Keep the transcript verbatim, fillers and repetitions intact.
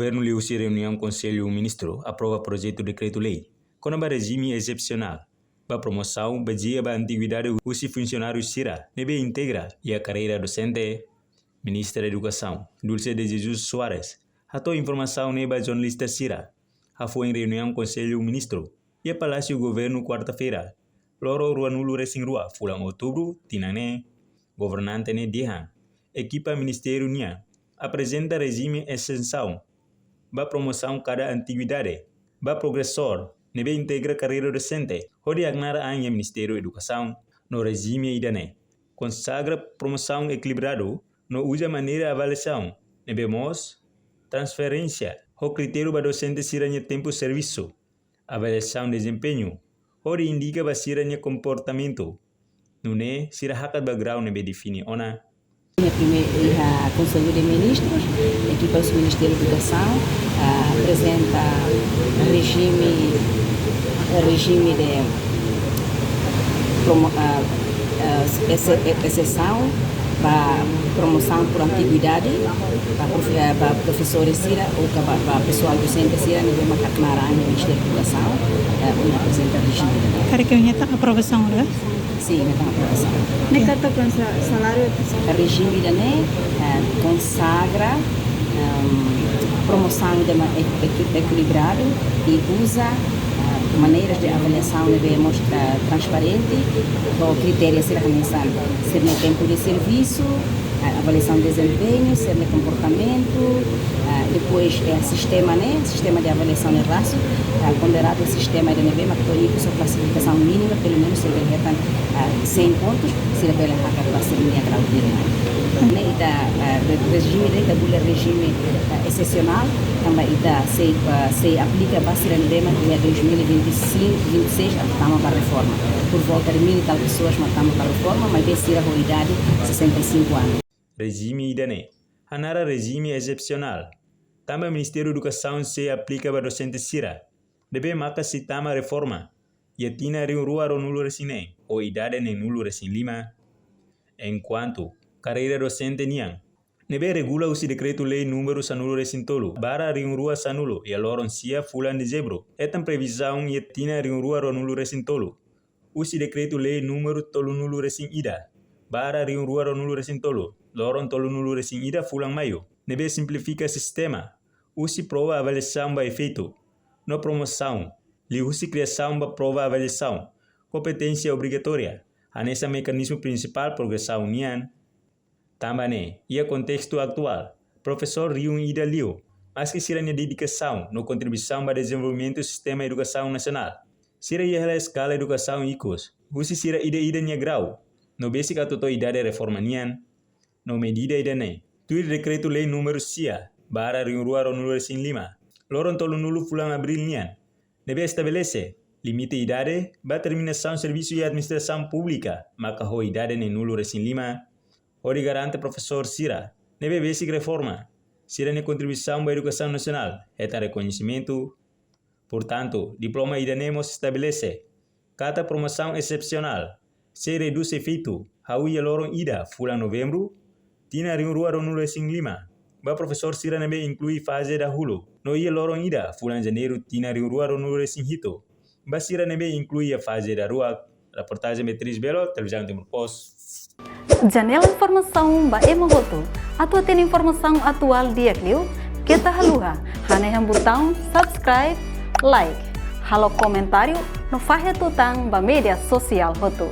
Governu liuhusi reuniaun Konsellu Ministru aprova projetu dekretu-lei kona-ba rejime exepsionál ba promosaun bazeia ba antiguidade husi funsionáriu sira ne'ebé integra iha karreira dosente. Ministra Edukasaun, Dulce de Jesus Soares, hato'o informasaun ne'e ba jornalista sira hafoin reuniaun Konsellu Ministru iha Palásiu Governu, kuarta-feira, loron ruanulu-resin-rua fulan Outubru tinan ne'e. Governante ne'e dehan ekipa ministériu nian aprezenta rejime exensaun ba promosaun kada antiguidade ba profesór ne'ebé integra karreira dosente hodi haknaar an iha Ministériu Edukasaun. No rejime ida-ne'e konsagra promosaun ekilibradu no uza maneira avaliasaun ne'ebé mós transferénsia ho kritériu ba dosente sira-nia tempu servisu, avaliasaun dezempeñu, hodi indika ba sira-nia komportamentu. Nune'e sira hakat ba grau ne'ebé define ona. Iha prime-, iha Konsellu de Ministrus, ekipa husi Ministériu Edukasaun, ah, aprezenta rejime, rejime de promo-, ah, ah, ese-, e-, exensaun ba promosaun por antiguidade, ba profe-, eh, ba profesores sira ou ka ba, ba pesoál dosente sira ne'ebé mak haknaar an iha Ministériu Edukasaun, eh, ita aprezenta rejime. Karik hetan aprovasaun, né? Sin, hetan aprovasaun. Ne'e katak konsa-, saláriu? Rejime ida-ne'e, eh, konsagra, ehm, promosaun ida mak e-, e-, ekilibradu i uza, eh, maneiras de avaliasaun ne'ebé mós transparente, ho kritériu sira hanesan sira-nia tempu de servisu, eh, avaliasaun dezempeñu, sira-nia komportamentu, eh, depois, eh, sistema ne'e, sistema de avaliasaun ne'e rasik, eh, ponderadu sistema ida ne'ebé mak to'o ikus ho klasifikasaun mínima, pelumenus sira bele hetan, eh, cem pontos, sira bele hakat ba sira-nia grau tuirmai. Ne'e ita, eh, re-, rejime ida ita bolu rejime, eh, exesionál, tanba ita sei, eh, sei aplika ba sira ne'ebé mak iha dois mil e vinte e cinco, vinte e seis atu tama ba reforma. Por volta de mil e tal pessoas mak tama ba reforma, maibé sira ho idade sessenta e cinco anos. Rejime ida-ne'e hanaran rejime exesionál, tanba Ministériu Edukasaun sei aplika ba dosente sira ne'ebé maka sei tama reforma iha tinan rihun rua ruanulu-resin-neen ho idade neenulu-resin-lima. Enkuantu karreira dosente nian, ne'ebé regula husi Dekretu-Lei númeru sanulu-resin-tolu barra rihun rua sanulu iha loron sia fulan Dezembru, hetan previzaun iha tinan rihun rua ruanulu-resin-tolu, husi Dekretu-Lei númeru tolunulu-resin-ida barra rihun rua ruanulu-resin-tolu, loron tolunulu-resin-ida fulan Maiu, ne'ebé simplifika sistema husi prova avaliasaun ba efeitu no promosaun, liuhusi kriasaun ba prova avaliasaun kompeténsia obrigatória, hanesan mekanizmu prinsipál progresaun nian. Tanba ne'e, iha kontestu atuál, profesór rihun ida liu, maski sira-nia dedikasaun no kontribuisaun ba dezenvolvimentu sistema edukasaun nasionál, sira iha hela eskala edukasaun ikus, husi sira ida-idak nia grau, no besik atu to'o idade reforma nian. No medida ida-ne'e tuir Dekretu-Lei númeru sia barra rihun rua ruanulu-resin-lima, loron tolunulu fulan Abríl nian, ne'ebé estabelese limite idade ba terminasaun servisu iha administrasaun públika maka ho idade neenulu-resin-lima, hodi garante profesór sira ne'ebé besik reforma, sira-nia kontribuisaun ba edukasaun nasionál hetan rekoñesimentu. Portantu, diploma ida-ne'e mós estabelese katak promosaun exesionál sei redús efeitu hahú iha loron ida fulan Novembru, tinan rihun rua ruanulu-resin-lima, ba profesór sira ne'ebé inklui faze dahuluk, no iha loron ida fulan Janeiru tinan rihun rua ruanulu-resin-hitu, ba sira ne'ebé inklui iha faze daruak. Reportajen Beatriz Belo, Televizaun Timor Post. Janela informasaun ba ema hotu. Atu hatene informasaun atuál di'ak liu, keta haluha hanehan butaun subscribe, like, halo komentáriu no fahe tutan ba média sosiál hotu.